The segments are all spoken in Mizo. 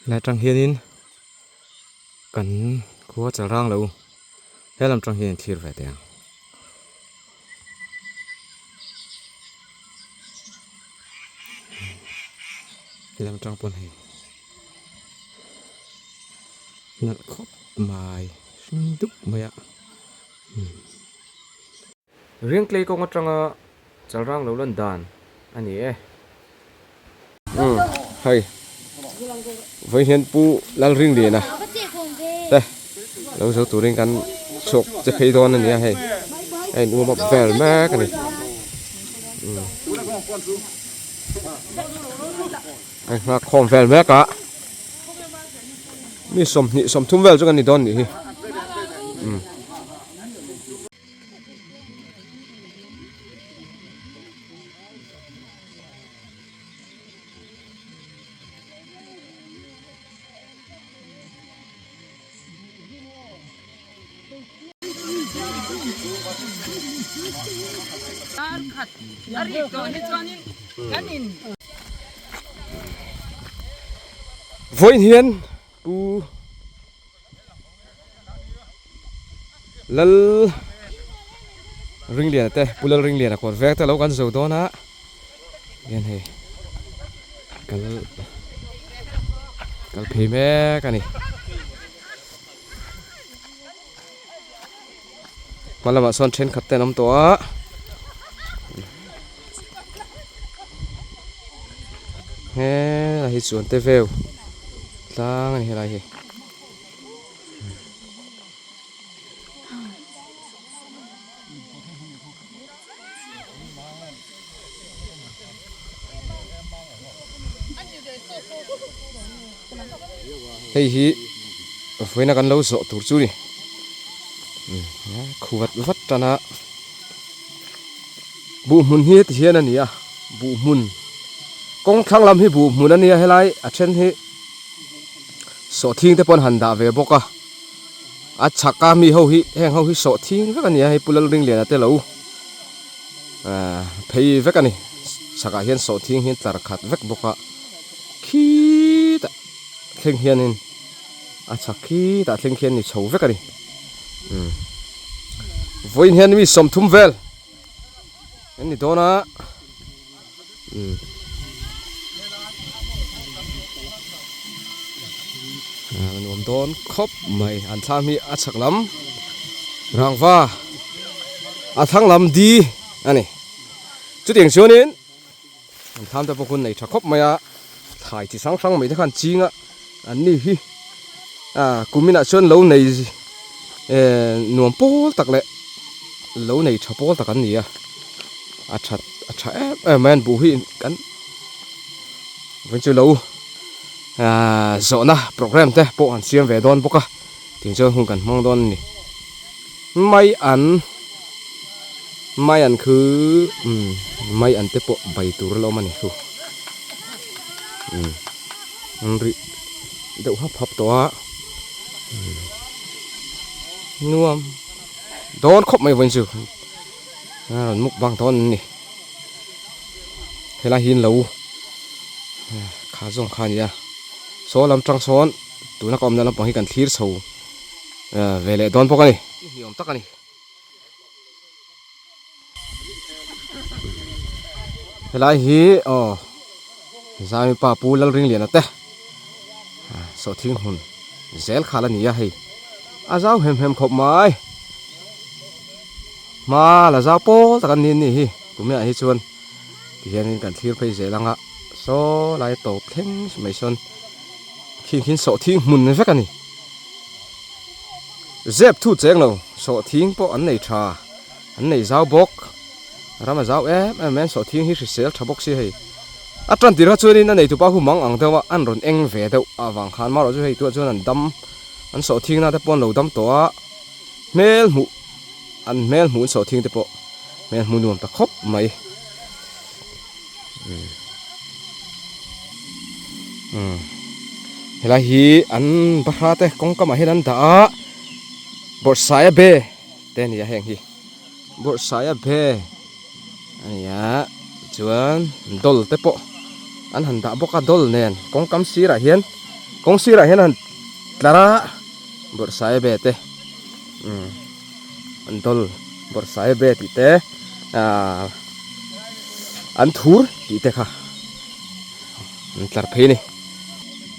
Helai atang hianin kan khua chal rang lo helam tang hian thlir ve teh ang. Helam tang pawn hei nalh khawp mai hring dup mai a. Riangtlei kawng atanga chalrang lo lan dan a ni e. Umm hei vawiin hian Pu Lalringliana te lo zo turin kan chhuak che phei dawn a ni a hei a in warm up vel mek a ni umm a nghak khawm vel mek a mi 20 30 vel chu kan ni dawn nih hi umm. Vawiin hian Pu Lal Ringliana te Pu Lal Ringliana kawr vek te lo kan zo dawn a hian hei kal kal phei mek a ni hma lamah sawn thenkhat te an awm tawh a helai hi chuan te veu tlang a ni helai hi. Hei hi vawiina kan lo zawh tur chu ni khu vat vat tan a buh hmun hi heti hian a ni a buh hmun kawng thlang lam hi buh hmun a nia helai a then hi. Sawhthing te pawh an han dah ve bawk a, a chhak a mi ho hi heng ho hi sawhthing vek a ni a hei Pu Lalringliana te lo ahh phei vek a ni chhakah hian sawhthing hi tlar khat vek bawk a khitah thleng hianin a chhak khitah thleng khian ni chho vek a ni umm vawiin hian mi 30 vel an ni dawn a. A nuam dawn khawp mai an thlam hi a chhak lam rangva a thlang lam di a ni chutiang chuanin an thlam te pawh hun nei tha khawp mai a thlai chi hrang hrang mai te khan ching a an ni hi a kuminah chuan lo nei eh nuam pawl tak leh lo nei tha pawl tak an ni a. A that a tha em em mai a an buh hi kan vawiin chu lo ahh zawhna program te pawh an siam ve dawn bawk a tih chuan hun kan hmang dawn a ni mai an mai an khu umm mai an te pawh bai tur a la awm a ni chu umm an rih deuh hap hap tawh a umm nuam dawn khawp mai vawiin chu. A rawn mukbang dawn an ni helai hi an lo kha zawng kha a ni a saw lam tang sawn tuna ka awmna lampang hi kan thlir chho ve leh dawn bawk a ni ni awm tak a ni helai hi aw zami pa pu Lalringliana te sawhthing hmun zel kha la ni a hei a zau hem hem khawp mai. Hma la zau pawl tak an ni anih hi kumiah hi chuan tihianin kan thlir phei zel ang a saw lai tawp thleng mai sawn khing khian sawhthing hmun vek a ni zep thu cheng lo sawhthing pawh an nei tha an nei zau bawk ram a zau em em mai a sawhthing hi hrisel tha bawk si hei a tan tirh kha chuanin a neitupa hu mang ang deuh a an rawn eng ve deuh avang khan marawh chu hei tuah chuan an dam an sawhthing na te pawh an lo dam tawh a. Hmel hmuh an hmel hmuh an sawhthing te pawh hmel hmuh nuam ta khawp mai umm helai hi an bahra te kawngkamah hian an dah a bawrhsaia be te a ni a heng hi bawrhsaia be a ni a chuan dawl te pawh an han dah bawk a dawl nen kawngkam sirah hian. Kawng sirah hian han tlar a bawrhsaiabe te umm an dawl bawrhsaiabe tih te ahh an thur tih te kha an tlar phei a ni.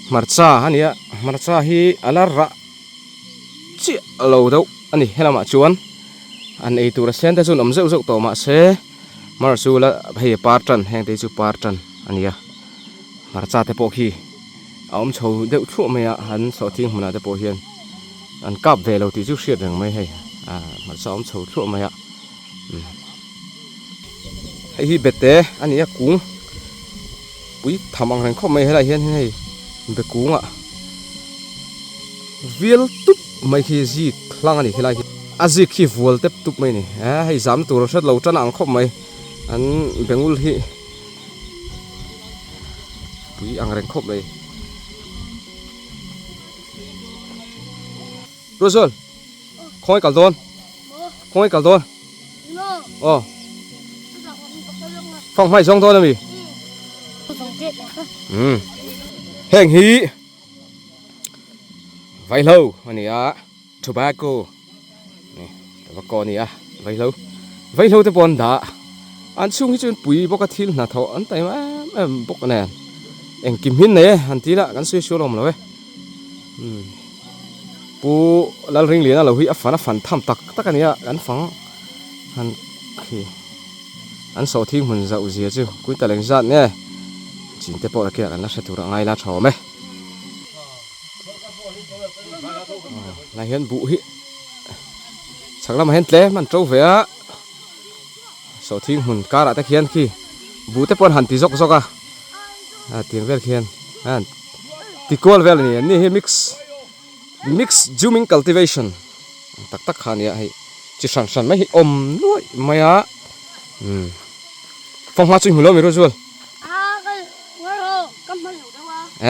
Hmarcha a ni a hmarcha hi a la rah chiah lo deuh a ni helamah chuan an ei tur a sen te chu an awm zeuh zeuh tawh mahse hmar chu la hei par tan heng te hi chu par tan a ni a hmarcha te pawh khi a awm chho deuh thluah mai a an sawhthing hmunah te pawh hian an kap ve lo tih chu hriat reng mai hei ah hmarcha a awm chho thluah mai a umm hei hi bete a ni a kung pui tham ang reng khawp mai helaiah hian hei be kungah vial tup mai khi zik hlang a ni helai hi a zik khi vual tep tup mai a ni eh hei zam tur hret lo tan ang khawp mai an bengul hi pui ang reng khawp mai. Ruazul khawngaih kal dawn khawngaih kal dawn aw fang hmai zawng dawn ami umm heng hi vaihlo a ni a tobacco tobacco a ni a vaihlo vaihlo te pawh an dah an chhung hi chuan pui bawk a thil hnathawh an taima em em bawk nen engkim hi an nei e han ti ila kan sawi sual awm lo e. Umm pu Lalringliana lo hi a fan a fan tham tak tak a nia kan fang han khi an sawhthing hmun zauh zia chu quintal eng zat nge chin te pawh khiah kan la hre tur a ngai la tha awm e lai hian buh hi chhak lamah hian tlem an to ve a sawhthing hmun karah te khian khi buh te pawh an han ti zawk zawk a a tiang vel khian an ti kual vel a ni an ni hi mix mix zooming cultivation tak tak kha a ni a hei chi hran hran mai hi awm nuaih mai a umm fanghma chu i hmu lo mi rual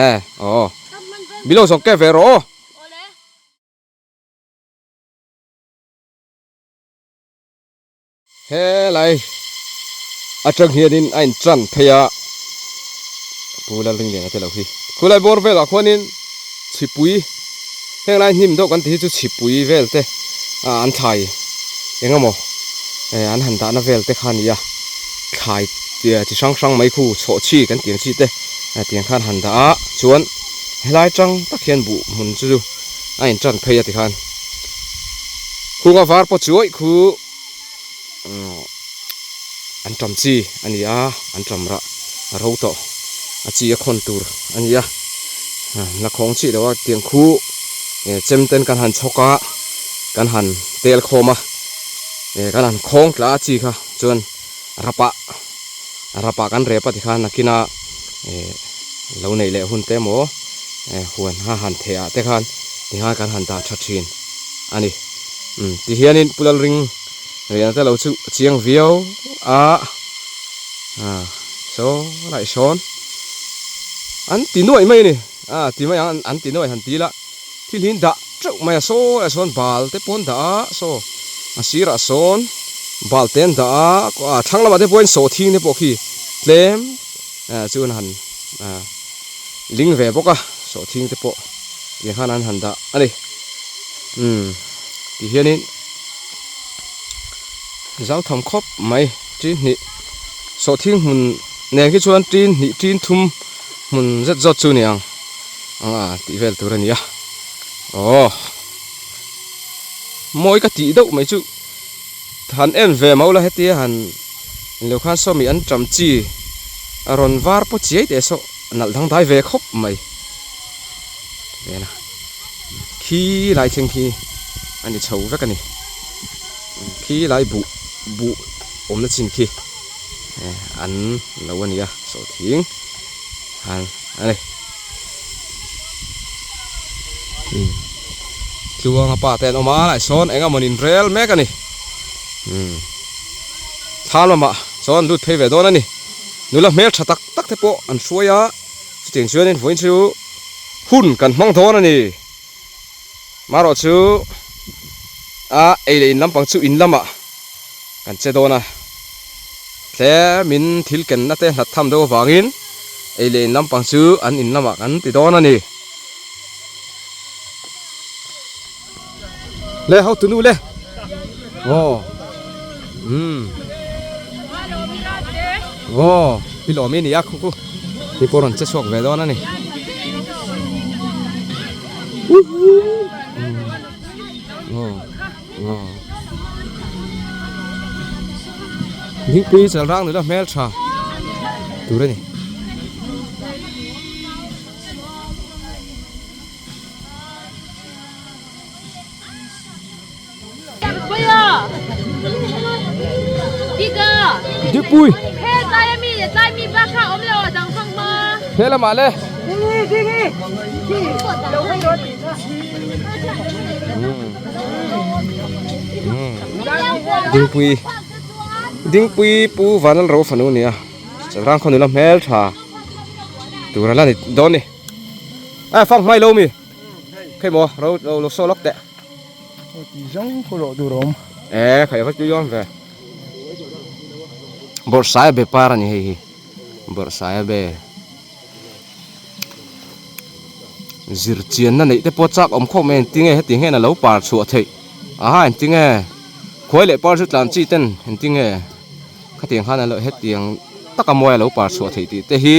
e aw bilo zawng ke ve rawh aw. Helai atang hianin a in tan phei a, Pu Lalringliana te lo hi. Khulai bawr velah khuanin chhipui henglai hnim deuh kan tih hi chu chhipui vel te an thlai eng emaw an han dahna vel te kha a ni a, thlai chi hrang hrang mai khu chhawhchhi kan tih ang chi te tiang khan han dah a, chuan helai tang tak hian buh hmun chu a in tan phei a tikhan. Khunga var pawh chu awih khu an tam chi a ni a, an tam rah a ro tawh a chi a khawn tur a ni a, la khawng chih loh a tiang khu chem ten kan han chhawk a, kan han tel khawm a, kan han khawng tla a chi kha chuan rapah rapah kan rep a tikhan nakina lo neih leh hun te emaw huan a han theh ah te khan tikhan kan han dah tha thin a ni umm ti hianin Pu Lalring riahna te lo chu a chiang viau a ah saw laih sawn an ti nuaih mai a ni a ti mai ang an ti nuaih han ti ila thil hi an dah teuh mai a saw ah sawn bal te pawh an dah a saw a sirah sawn bal te an dah a thlang lamah te pawhin sawhthing te pawh khi tlem ah chuan han ah ling ve bawk a sawhthing te pawh tiang khan an han dah a ni umm ti hianin zau tham khawp mai tin hnih sawhthing hmun nen khi chuan tin hnih tin thum hmun zet zawt chu a ni ang ang a tih vel tur a ni a aw mawi ka tih deuh mai chu han en ve mau la hetia han lo khan sawmi an tam chi a rawn var pawh chiai teh saw nalh dang dai ve khawp mai vena khi lai thleng khi a ni chho vek a ni khi lai buh buh awmna chin khi an lo a ni a sawhthing han a ni. Tluanga pa te an awm a lai sawn eng emaw in rel mek a ni umm thlam lamah chuan lut phei ve dawn a ni nula hmel tha tak tak te pawh an hruai a chutiang chuanin vawiin chu hun kan hmang dawn a ni marawh chu a ei leh in lampang chu in lamah kan che dawn a tlemin thil kenna te hlat tham deuh avangin ei leh in lampang chu an in lamah kan ti dawn a ni. Le ho tunu le. Aw. Umm. Aw, pi lawm i ni a khu khu. Ni pawh rawn che chhuak ve dawn a ni. Aw. Aw. Dingpui chalrang nula hmel tha tur a ni. Dikpui He lamah le Dingpui Dingpui Pu Vanlalro fanu a ni a Rang khaw nula hmel tha tur a la ni dawn a ni a fang hmai lo mi. Khei maw ro lo lo saw lawk teh. Aw ti zawng khaw lawh tur a awm. E khai va tui dawn ve. Bawrhsaia be par a ni hei hi. Bawrhsaia be. Zir chianna neih te pawh chak awm khawp mai engtinge heti hian a lo par chhuah theih. Aha engtinge khuai leh par chu tlan chi ten engtinge khatiang khan a lo hetiang taka mawi a lo par chhuah theih tih te hi.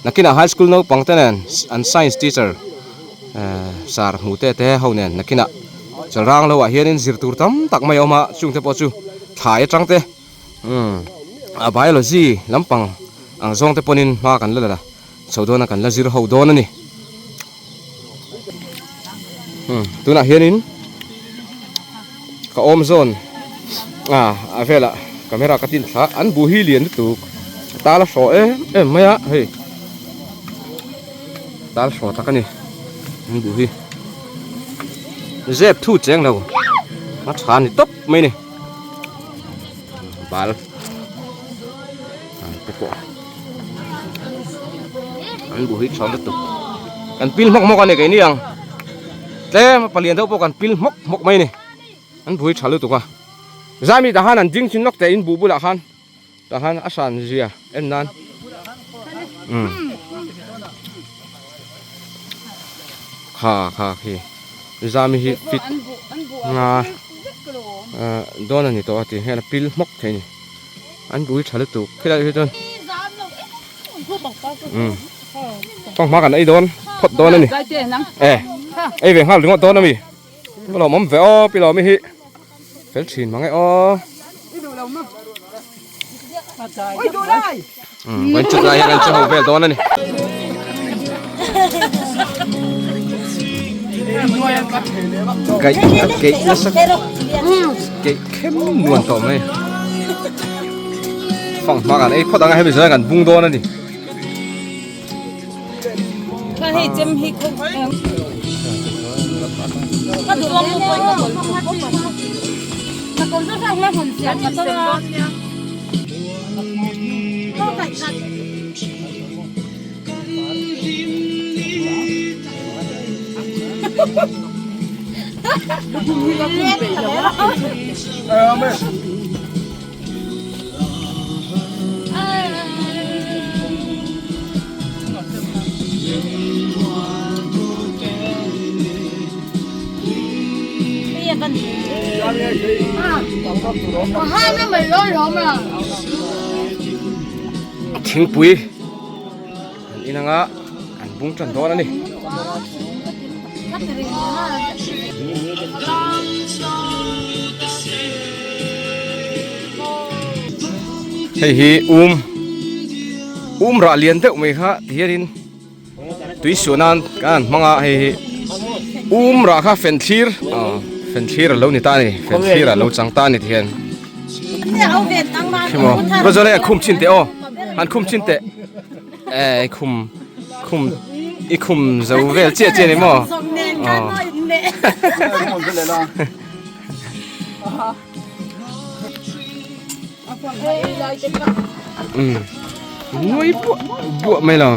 Nakinah high school naupang te nen an science teacher sar hmu te te ho nen nakinah chalrang lo ah hianin zir tur tam tak mai a awm a chung te pawh chu thlai atang te umm a biology lampang ang zawng te pawhin hma kan la la chho dawn a kan la zir ho dawn a ni umm tunah hianin ka awm zawn ah a velah camera ka tin thla an buh hi lian lutuk tal a hrawh em em mai a hei tal hrawh tak a ni an buh hi zep thu cheng lo a tha ni tawp mai a ni bal te pawh an buh hi tha lutuk kan pil hmawk hmawk a ni keini ang tlem a palian deuh pawh kan pil hmawk hmawk mai a ni an buh hi tha lutuk a zami tah khan an ding chin lawk teh in buh bulah khan tah khan a hran zia en nan umm kha kha khi zami hi fit nga ah dawn a ni tawh a tih hian a pil hmawk thei a ni. An bui tha lutuk khilai hi chuan umm fanghma kan ei dawn phawt dawn a ni e ei ve nghal ringawt dawn a mi ka lawm awm ve aw pi lawmi hi fel thin mang e aw umm kan chut lai hian kan che ho vel dawn a ni. Kaih a keih nasa keih khem nuam tawh mai fanghma kan ei phawt ang a hemi zawng kan bung dawn a ni. Thingpui An in anga an bung tan dawn a ni. Hei hi um um rah lian deuh mai kha ti hianin tui suah nan kan han hmang a hei hi um rah kha fen thlir ah fen thlir a lo ni ta a ni fen thlir a lo chang ta a ni ti hian. Khimaw Roger hei a khum chin teh aw han khum chin teh eh khum khum i khum zo vel chiah chiah ni maw um nuai buah buah mai lo.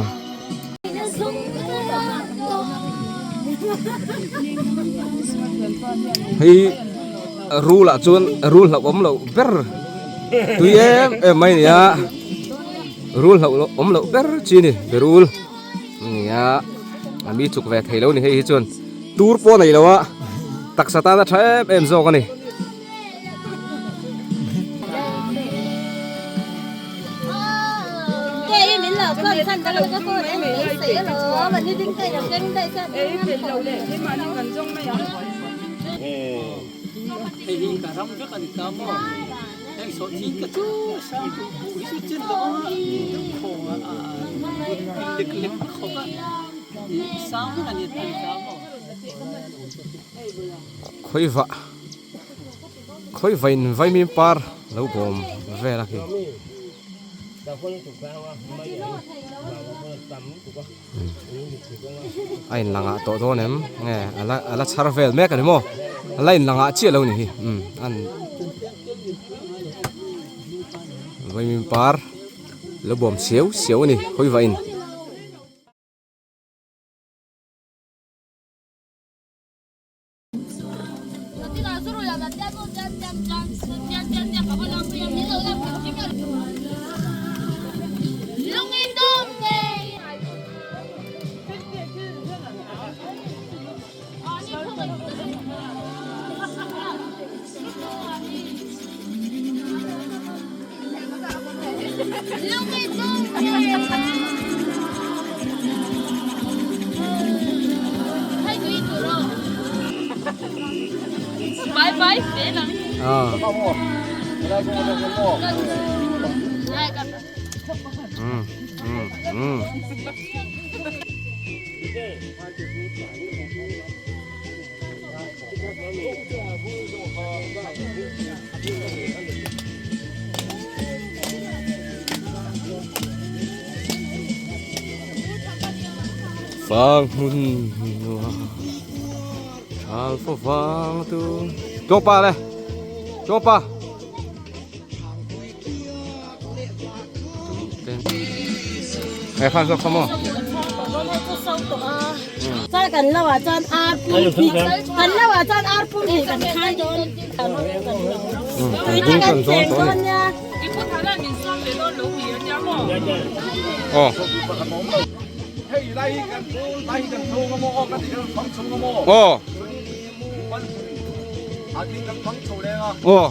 Hei rul ah chuan rul hlauh awm loh ber tui em em mai a ni a rul hlauh awm loh ber chi a ni berul a ni a a mi chuk ve thei lo a ni hei hi chuan tur pawh a nei lo a. Taksa tan a tha em em zawk a ni. Khawivah khawivain vaimim par lo bawm vel a khi. A in langah tawh dawn em nge a la a la chhar vel mek a ni maw a la in langah chiah lo ni hi umm an vaimim par lo bawm siau siau a ni khawivain. Vang hmun nuam thal fo vang tu Chawpa le Chawpa Ngai khan zawk khaw maw? Chuan kan lo ah chuan ar pum hnih kan lo ah chuan ar pum hnih kan khai dawn. Tui te kan cheng dawn nia. Aw. Aw. Aw.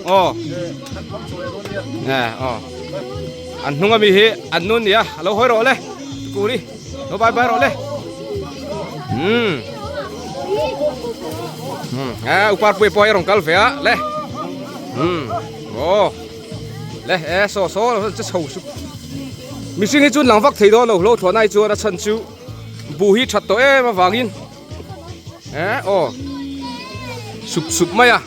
Aw. Nè, aw. An hnung ami hi an nun nia, lo hawi rawh le. Kuri, lo bye bye rawh le. Hmm. Hmm, eh upar pui pawh hi rawn kal ve a, le. Hmm. Aw. Le, eh so so che chho su. Mihring hi chuan lang vak thei dawn lo, hlo thlawh nai chuan a chhan chu Bu hi that tawh em avangin eh aw sup sup mai a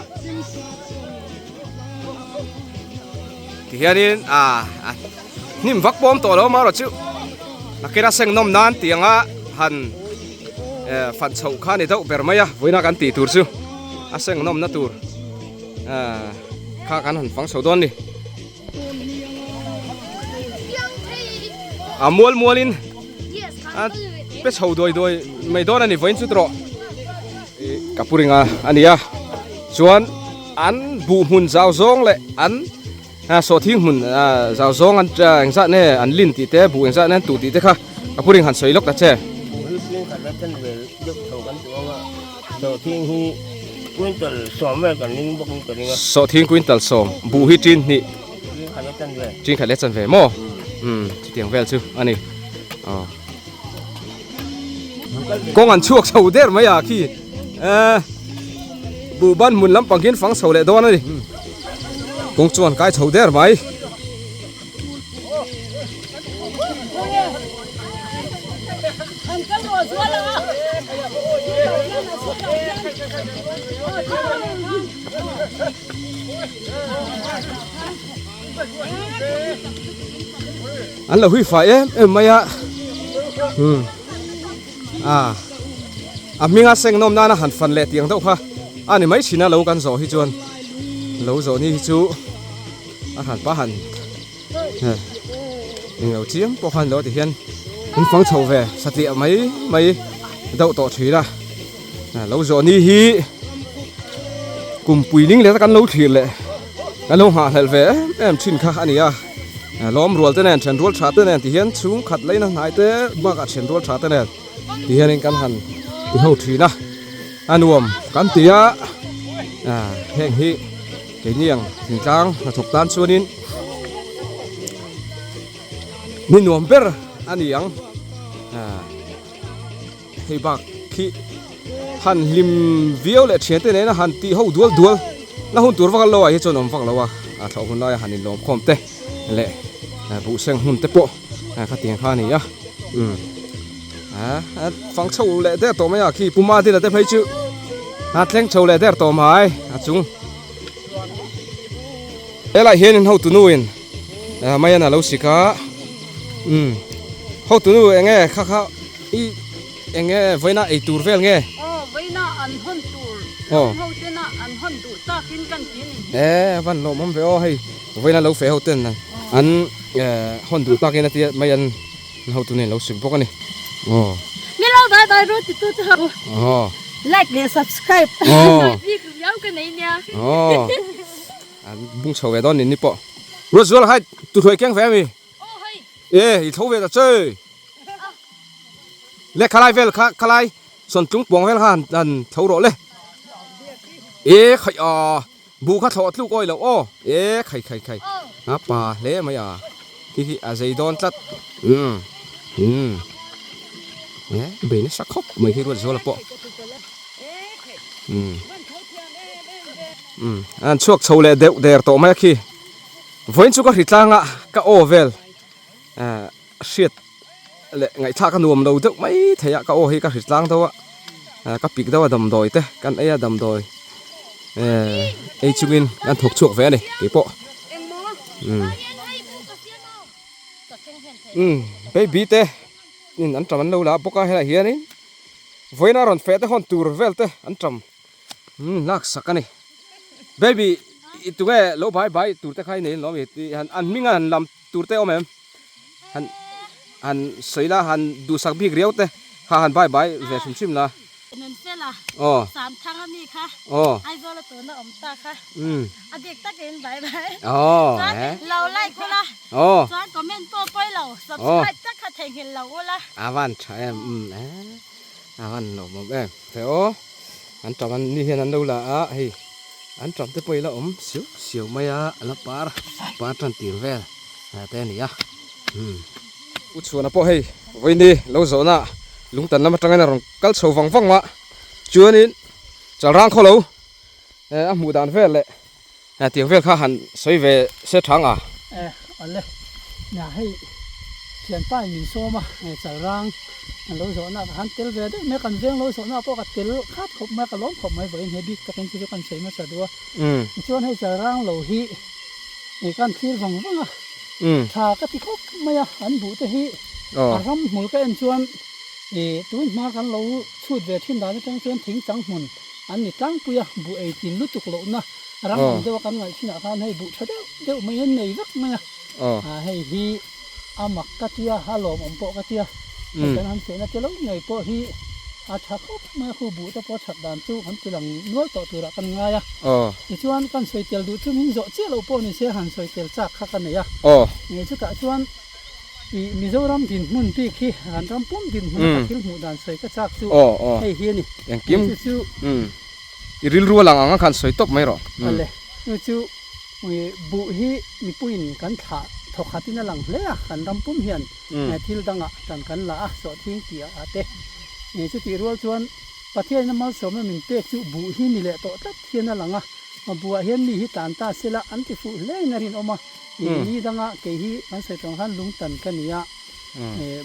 tihianin ah hnim vak pawm tawh lo amaherawh chu nakin a seng nawm nan tih anga han eh fan chhoh kha a ni deuh ber mai a vawiina kan tih tur chu a seng nawmna tur ah kha kan han fang chho dawn a ni. A mual mualin a pe chho duai duai mai dawn a ni vawiin chu tawh ka pu ringa a ni a chuan an buh hmun zau zawng leh an sawhthing hmun zau zawng an engzah nge an lin tih te buh engzah nge an tuh tih te kha ka pu ring han sawi lawk ta che. Sawhthing hi quintal sawm vel kan ring bawk in ka ring a. Sawhthing quintal sawm, buh hi tin hnih. Tin khat leh chan ve. Tin khat leh chan ve maw? Umm chutiang vel chu a ni. Aw. Kawng an chhuak chho der mai a khi. Eh buh ban hmun lampang khian fang chho leh dawn a ni. Kawng chuan kai chho der mai. An lo hui fai em em mai a hmm a a hminga seng nawm nana han fan leh tiang deuh kha a ni mai thin a lo kan zawh hi chuan lo zawh ni hi chu a han pa han englo chiam pawh khan lo ti hian an fang chho ve satliah mai mai deuh tawh thin a lo zawh ni hi kum puiling leh kan lo thlir leh kan lo nghahhlelh ve em em thin kha a ni a lawm rual te nen then rual tha te nen ti hian chhungkhat leina hnai te bakah then rual tha te nen ti hianin kan han. Ti ho thin a, a nuam kan ti a, heng hi keini ang thingtlang hnathawk tan chuanin ni nuam ber a ni ang, hei bak khi han hlim viau leh thiante nena han tih ho dual dual la hun tur vak lo ah hi chuan awm vak lo a, a thlawh hun laia han inlawm khawm te leh buhseng hmun te pawh khatiang kha a ni a. A fang chho leh der tawh mai a khi puma dila te phei chu a thleng chho leh der tawh mai a chung helai hianin hotu nu in mai an alo sik a um hotu nu eng nge kha kha i eng nge vawiina ei tur vel nge aw vawiina an hawn tur lawm ho tena an hawn duh takin kan ti a ni e van lawmawm ve aw hei vawiina lo feh ho ten an hawn duh takin a tia mai an. An hotu nen lo sik bawk a ni. Aw. Mi lo bye bye ru ti tu chu ho. Aw. Like leh subscribe. Aw. Bik riau ka nei nia. Aw. An bung chho ve dawn nin ni pawh. Ruatzual hai tu hruai keng ve ami? Aw hei. E i tho ve ta che. Le khalai vel kha khalai sawn tlung puang vel kha han han tho rawh le. E khai a Buh kha thlawh tluk awi loh aw. E khai khai khai. A pa hle mai a. Khi khi a zei dawn tlat. Umm. Umm. E bei nasa khawp mai khi ruat zuala pawh. Umm. Umm. An chhuak chho leh deuh der tawh mai a khi. Vawiin chu ka hri tlang a ka aw vel. Hriat leh ngaihthlak a nuam lo deuh mai thei a ka aw hi ka hri tlang deuh a ka pik deuh a damdawi te kan ei a damdawi ei chungin kan thawk chhuak ve a ni keipawh umm umm baby te in an tam an lo la bawk a helaiah hianin vawiin a rawn feh te hawn tur vel te an tam umm lak sak a ni baby i tunge lo bai bai tur te kha i nei lawm i han an hming a han lam. Tur te awm em? Han han sawi la, han duhsak bik riau te kha han bai bai ve hrim hrim la. Nun fela Aw. Samthang ami kha Aw. Aizawl a tuna awm ta kha Umm. A bik takin bai bai. Aw. Chuan lo like ula. Aw. Chuan comment pawh pawi lo subscribe tak kha theihnghilh lo ula. A van tha em umm a van lawmawm em. Ve aw. An tam an ni hian an lo la a hei an tam te pawh hi la awm siau siau mai a a la par par tan tir vel te a ni a umm. U chhuana pawh hei vawiini lo zawhna lungtan lam atangin a rawn kal chho vang vang a chuanin chalrang khaw lo a hmuh dan vel leh tiang vel kha han sawi ve se thang a. E awle nia hei thianpa in min sawm a chalrang an lo zawhna ka han tel ve deuh mai a kan veng lo zawhna pawh ka tel khat khawp mai a ka lawm khawp mai vawiin he bik takin chu chu kan sawi hmasa duh a tichuan hei chalrang lo hi kan thlir vang vang a tha ka ti khawp mai a an buh te hi a ram hmul ka en chuan tun hma kan lo chhut ve thin dan atang chuan thing chang hmun An ni tlangpui a, buh ei tin lutuk lohna ram ang deuha kan ngaih thinah khan hei buh tha deuh deuh mai an nei vek mai a. Hei hi a mak ka tia, a lawmawm pawh ka tia, hei kan han fehna te lo ngei pawh hi a tha khawp mai a, khu buh te pawh a that dan chu kan ti lang nual tawh turah kan ngai a. Tichuan kan sawi tel duh chu min zawh chiah loh pawh ni se han sawi tel chak kha ka nei a. Chutah chuan I Mizoram dinhmun bik hi kan ram pum dinhmun a ka thil hmuh dan sawi ka chak chu hei hi a ni. Engkim Chu chu i rilru a lang ang a khan sawi tawp mai rawh. Ale chu chu buh hi mipuiin kan thlah thawkhat in a lang hle a kan ram pum hian thil dangah tan kan la a sawhthing tih ah te chutih rual chuan Pathian in a malsawmna min pek chu buh hi ni leh tawh tlat hian a lang a buhah hian mi hi tan ta sela an ti fuh hle in a rinawm a. Ni danga kei hi kan sawi tawng khan lungtan ka ni a,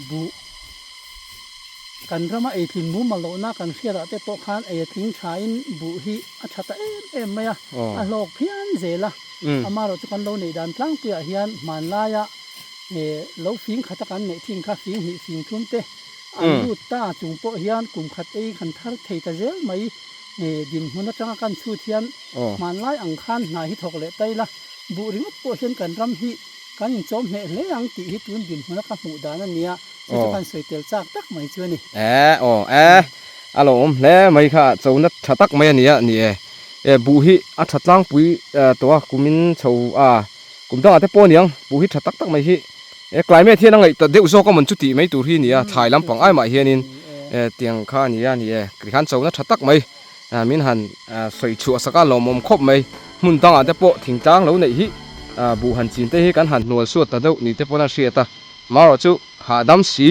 buh kan rama ei tlin mumal lohna kan hriatah te pawh khan ei a tling thain buh hi a tha ta em em mai a, a hlawk phian zel a. Amaherawhchu chu kan lo neih dan tlangpuiah hian hmanlaia lo fing khata kan neih thin kha fing hnih fing thum te an lut ta chung pawh hian kum khat ei kan thar thei ta zel mai dinhmun atanga kan chhut hian hmanlai ang khan hna hi thawk leh ta ila. Buh ringawt pawh hian kan ram hi kan inchawm hneh hle ang tih hi tun dinhmuna ka hmuh dan a nia, chu chu kan sawi tel chak tak mai chu a ni. E aw e, a lo awm hle mai kha chona tha tak mai a nia ni e. E buh hi a tha tlangpui tawh a kumin chho a kum dangah te pawh a niang buh hi tha tak tak mai hi e climate hian a ngaih ta deuh zawk a mawn chu tih mai tur hi a ni a thlai lampang ai mah hianin. Tiang kha a ni a ni e. Khan chona tha tak mai min han sawi chhuah sak a lawmawm khawp mai. Hmun dangah te pawh thingtlang lo neih hi buh han chin te hi kan han hnual suat ta deuh ni te pawn a hriat a. Marawh chu hahdam si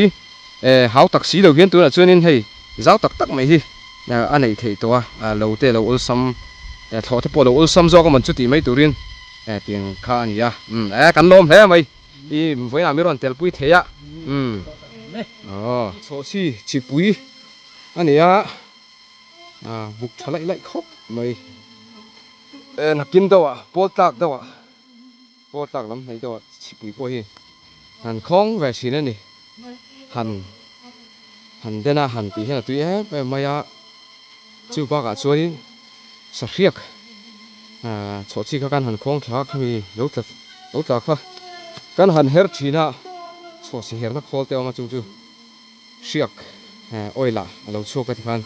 hau tak si lo hian tunah chuanin hei zau tak tak mai hi a neih theih tawh a, lo te lo awlsam thlawh te pawh lo awlsam zawk a mawn chu tih mai turin tiang kha a ni a. Kan lawm hle mai. I vawiinah mi rawn telpui thei a. Umm. Aw. Chhawhchhi chipui a ni a, buk tha laih laih khawp mai. E nakin deuh ah, pawl tlak deuh ah, pawl tlak lam hnai deuh ah chipui pawh hi han khawng ve thin a ni. Han han den a, han tih hian a tui em em mai a. Chu bakah chuanin sahriak chhawhchhi kha kan han khawng thla a, khami lo tla lo tla kha kan han her thin a, chhawhchhi herna khawl te a awm a, chung chu hriak oil ah a lo chhuak a tikhan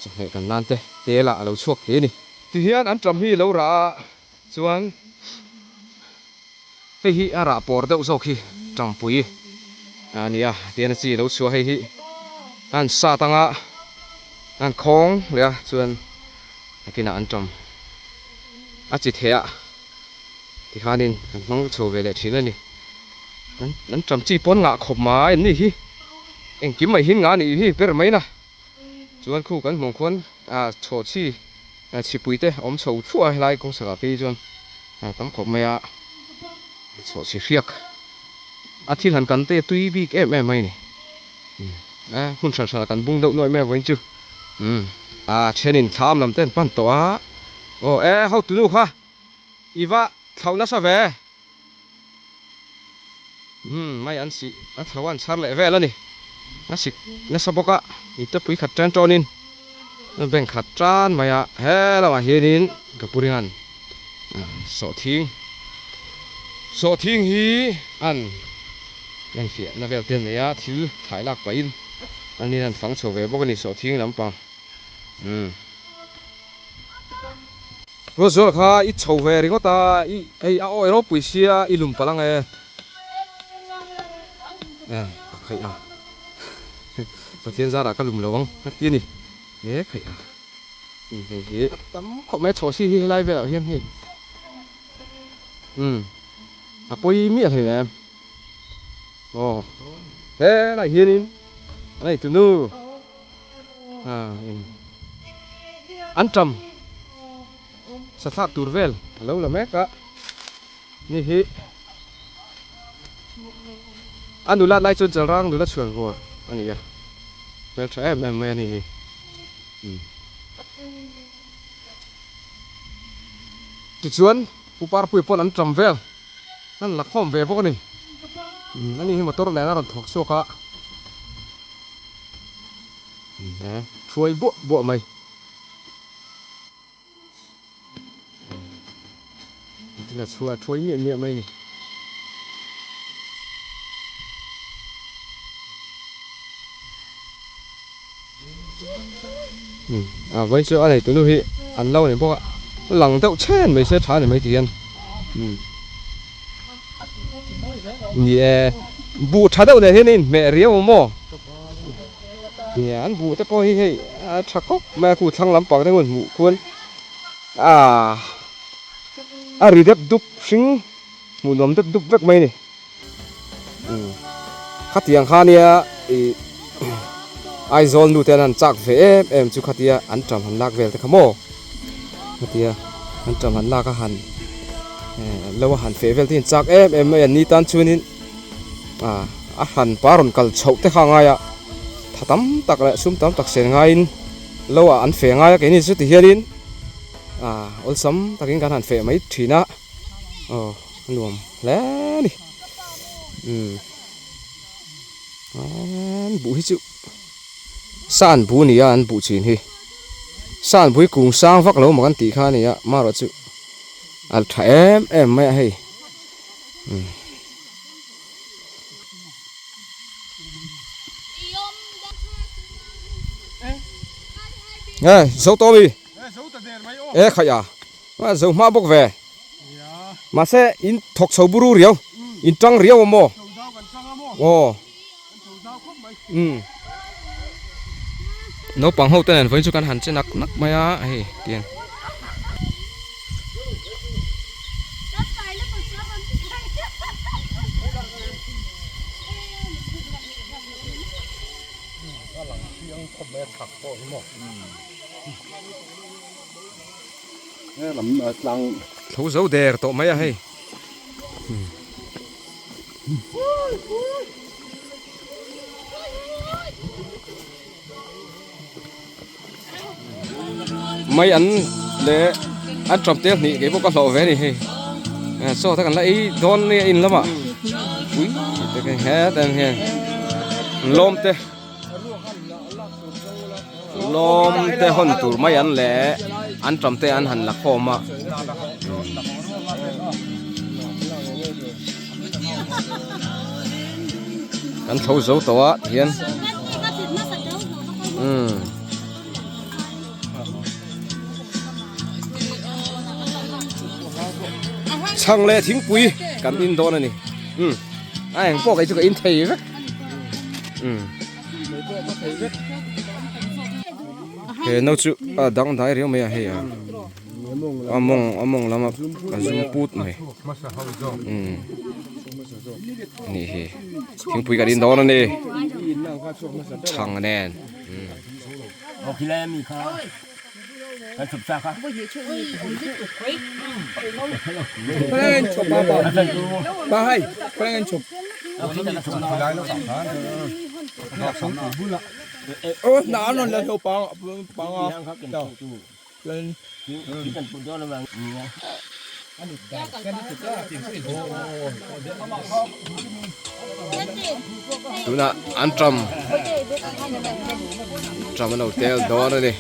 chawhmeh kan nan te tel ah a lo chhuak thei a ni. Tihian an ṭam hi lo rah a chuan hei hi a rah pawr deuh zawk hi ṭampui a ni a, tihian a chi lo chhuah hei hi an sat anga an khawng leh a chuan nakinah an ṭam a chi theh a tikhanin kan hmang chho ve leh ṭhin a ni. An ṭam chi pawn ngah khawp mai an nih hi engkim mai hi ngah nih hi ber mai na chuan khu kan hmuh khuan chhawhchhi chhipui te awm chho thluah a helai kawng sakah phei chuan tam khawp mai a chhawhchhi hriak a thil han kan te tui bik em em mai a ni hmun hran hranah kan bung deuh nuai mai a vawiin chu a thenin thlam lam te an pan tawh a aw e hotunu kha i va thlauh nasa ve. Umm mai an sih a thlo an chhar leh vel a ni. A sik nasa bawk a, ite pui khat tan tawnin a bank khat tan mai a, he lamah hianin ka pu ringa'n sawhthing sawhthing hi an enfiahna vel te an nei a, thil thlai lak pahin an in an fang chho ve bawk a ni sawhthing lampang umm. Ruatzuala kha i chho ve ringawt a, i hei a awi ropui sia i lum palh ang e. E ka khaih a, Pathian zarah ka lum lo ang a ti a ni. E khaih a, hei hi a tam khawp mai a chho si hi helai velah hian hei umm a pawi miah hlei em. Aw helaiah hianin an ei tunu. An ṭam sathlak tur vel a lo la mek a ni hi a nula lai chuan chalrang nula chhuan rual a ni a hmelṭha em em mai a ni hi tichuan Pu Parpuia pawn an ṭam vel an la khawm ve bawk a ni ani hi motor nen a rawn thawk chhuak a. Hruai buah buah mai. Thil a chhuah thuai miah miah mai ni. A vawi chu a nei tunu hi an lo ni bawk a, lang deuh chhen mai se tha ni mai ti hian. Ni e, buh tha deuh nen hian a inhmeh riau ang maw? Ni e, an buh te pawh hi hei a tha khawp mai a, khu thlang lampang te hun hmuh khuan ah a ri dep dup hring hmuh nuam dep dup vek mai a ni. Khatiang kha nia ih Aizawl nu te an han chak ve em em chu khatia an ṭam han lak vel te kha maw khatia an ṭam han lak a han lo a han feh vel te hi an chak em em mai a ni tan chuanin ah a hran pa rawn kal chhoh te kha a ngai a tha tam tak leh sum tam tak sen ngaiin lo ah an feh ngai a keini chu ti hianin ah awlsam takin kan han feh mai thin a aw a nuam hle a ni. Umm an buh hi chu sa an bu nia an buh chin hi sa an bu hi kung sang vak lo maw kan tih kha a nia marawh chu a tha em em mai a hei umm. E zo tawh ami e khaih a zo hma bawk ve. Mahse in thawk chho buru riau, in tang riau a maw? Aw. Umm. Naupang ho te nen vawiin chu kan han che nak nak mai a hei tiang. Thlo zo der tawh mai a hei. Mai an leh an tap tel hnih kei pawh ka hlawh ve a ni hei chaw te kan la ei dawn nia in lamah ui te kha hetan hian lawm te lawm te hawn tur mai an leh an tap te an han la khawm a. Kan thlo zo tawh a tihian umm chhang leh thingpui kan in dawn a ni umm a eng pawh kei chu ka in thei vek umm he no chu a dangdai riau mai a hei a. A mawng a mawng lama a zum put mai umm nih hi thingpui kan in dawn a ni chhang nen umm. Tunah an ṭam ṭam an lo tel dawn a ni.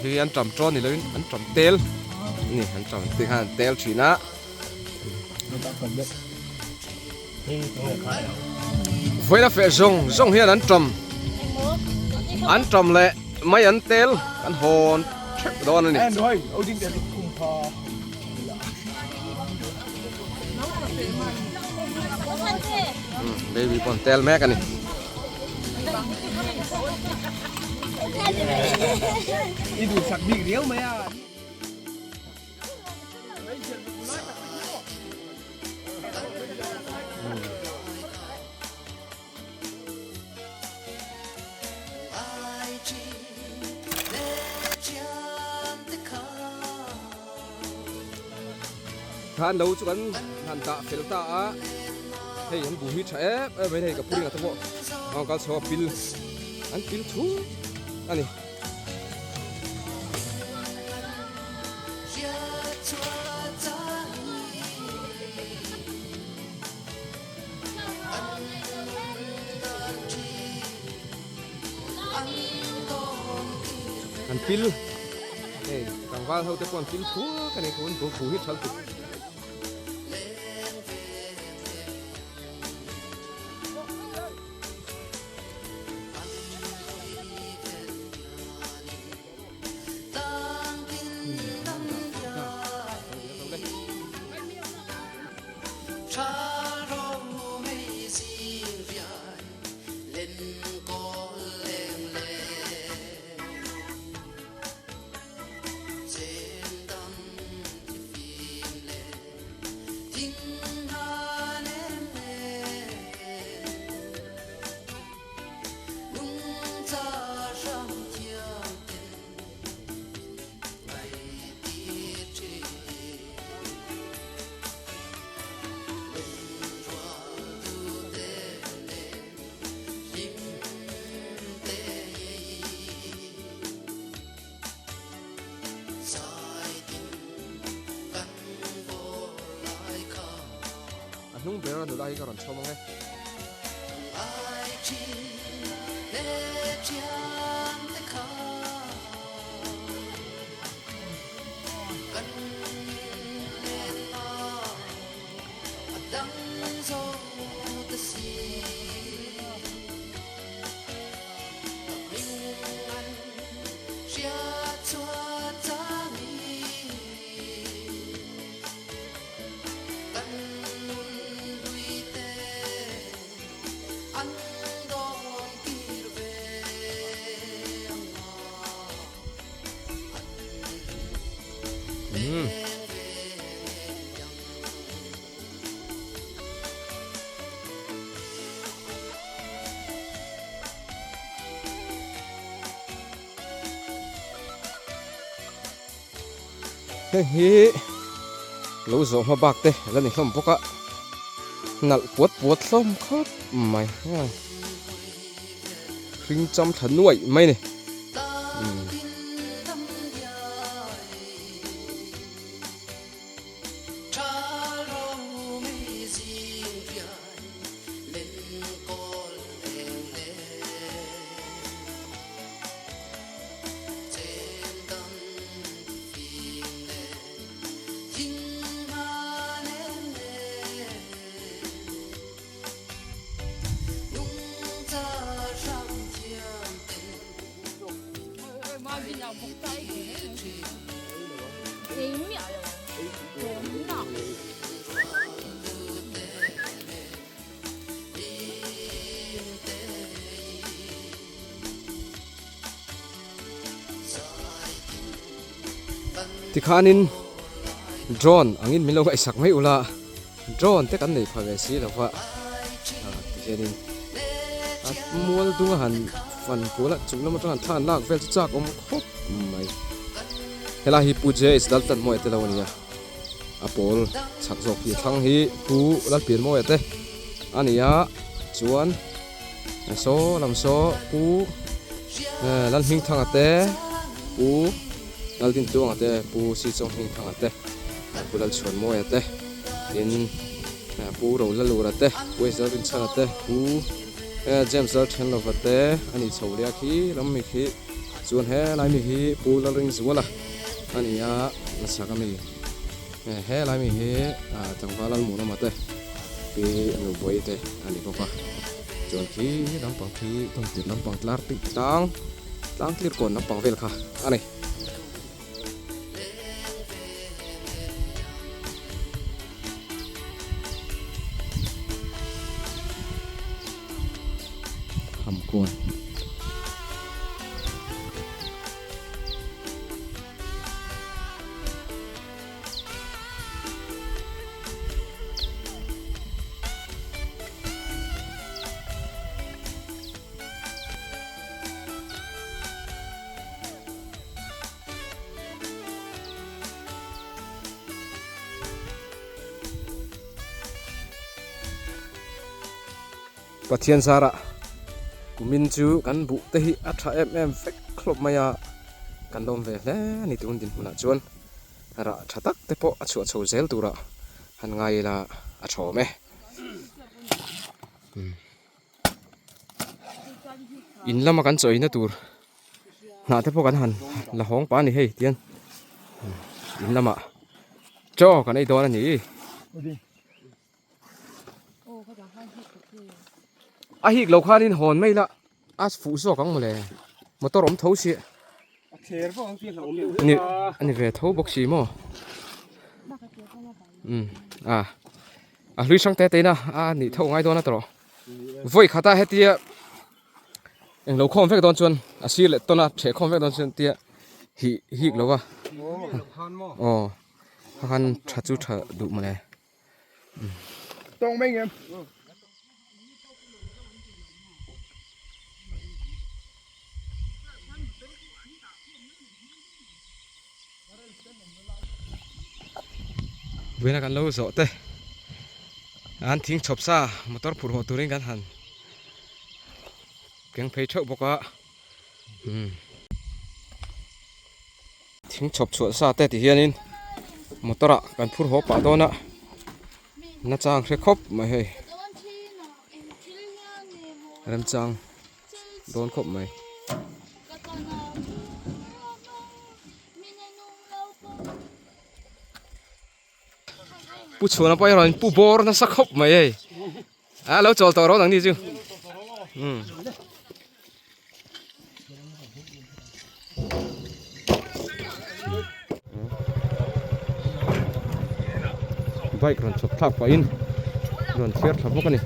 Hi an ṭam ṭawn ni loin an ṭam tel ni an ṭam te khan an tel ṭhin a. Vawiin a feh zawng zawng hian an ṭam an ṭam leh mai an tel an hawn ṭheuh dawn a ni. Baby pawh tel mek a ni. I duhsak bik riau mai a. Khan lo chu kan han dah fel ta a hei an bu hi tha em em mai hei ka puringa te pawh a kal chho a pil an pil thu a ni. An pil hei tlangval ho te pawh an pil thuak a ni tun bu hi thal tuk. A hnung ber a nula hi ka rawn chhawm ang e. Umm. Heng hi lo zawh hma bak te la ni hlawm bawk a nalh puat puat hlawm khawp mai hring cham thla nuaih mai a ni. Tikhanin drone angin min lo ngaihsak mai ula drone te kan nei pha ve si lo va tihianin a mual dung a han fan kual a chung lam atang han thla an lak vel chu chak awm khawp mai helai hi Pu J Laltanmawia te lo a ni a. A pawl chhak zawk hi a thlang hi Pu Lalpianmawia te a ni a, chuan saw lam saw Pu Lalhmingthanga te, Pu Laldintuanga te, Pu Sichawng-Hmingthanga te, Pu Lalchhuanmawia te, tin Pu Rolalura te, Pu Lalrinchhana te, Pu James Lalthenlova te a ni chho leh a khi lam mi khi chuan helai mi hi Pu Lalringzuala. A ni a nasa ka mi he lai mi hi tlangval an hmuh lamah te pi nubawi te a ni bawk a chuan khi lampang khi tawntir lampang tlar tih tlang tlang tlir kawn lampang vel kha a ni. Hamkawn. Pathian zarah kumin chu kan buh te hi a tha em em vek hlawp mai a, kan lawm ve hle a ni tun dinhmunah chuan rah tha tak te pawh a chhuah chho zel turah han ngai ila a tha awm e. In lama kan chaw eina tur hnah te pawh kan han la hawng pah a ni hei tian in lamah chaw kan ei dawn a ni. A hik lo khanin hawn mai la a fuh zawk ang mawle motor awm tho si ni a ni ve tho bawk si maw um a a hlui hrang te te in a a nih tho ngai dawn a tawh vawi khata hetia englo khawm vek dawn chuan a sir leh tawn a ṭheh khawm vek dawn chuan tia hih hik lo va aw kha khan tha chu tha duh mawle. Tawng mai ngem. Vawiina kan lo zawh te an thing chhawp sa motor phurh haw turin kan han keng phei theuh bawk a umm. Thing chhawp chhuah sa te ti hianin motor ah kan phur haw pah dawn a nachang hre khawp mai hei remchang dawn khawp mai. Pu chhuana pawh erawh in pu bawr nasa khawp mai hei a lo chawl tawh rawh nangni chu umm. Bike rawn chhawp thlak pahin rawn thliar thla bawk a ni.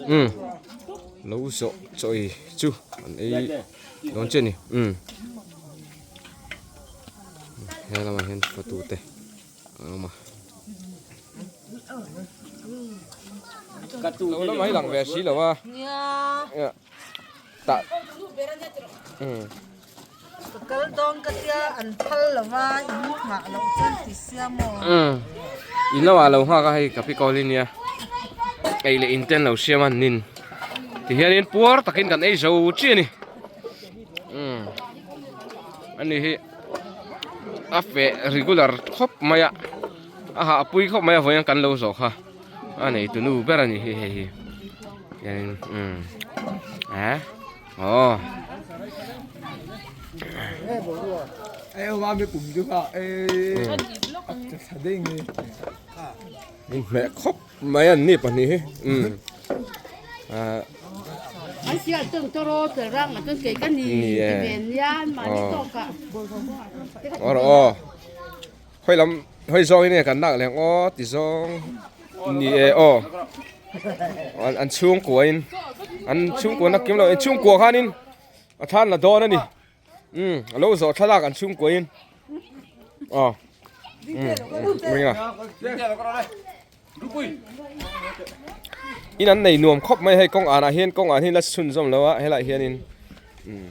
Um lo zawh chaw ei chu an ei dawn chiah a ni um he lamah hian fatu te an awm a lo lamah hi lang ve si lo a tah um. Ka kal dawn ka tia an phal lo va in nghah loh chuan ti sia maw. Umm in lo ah lo nghak a hei ka pi kawl hi nia ei leh in te an lo siam a nin ti hianin puar takin kan ei zo chi a ni umm ani hi a feh regular khawp mai a a hah pui khawp mai a vawiin kan lo zawh kha a neitu nu ber a ni hi hei hi hianin umm eh. Aw. In hmeh khawp mai an ni pahnih hi. Umm. An sial chuan tawraw tel rang ah chuan kei ka ni ti ve nia mahni tawk ah. Aw rawh aw. Hawi lam hawi zawng in nge kan lak leh ang aw ti zawng ni e aw an chhungkua in an chhungkua na kim lo in chhungkua khan in a thlan la dawn a ni um a lo zawh thlalak an chhungkua in aw um ring a in an nei nuam khawp mai hei kawng anah hian kawng ah hian la chhunzawm lo a helaiah hianin um.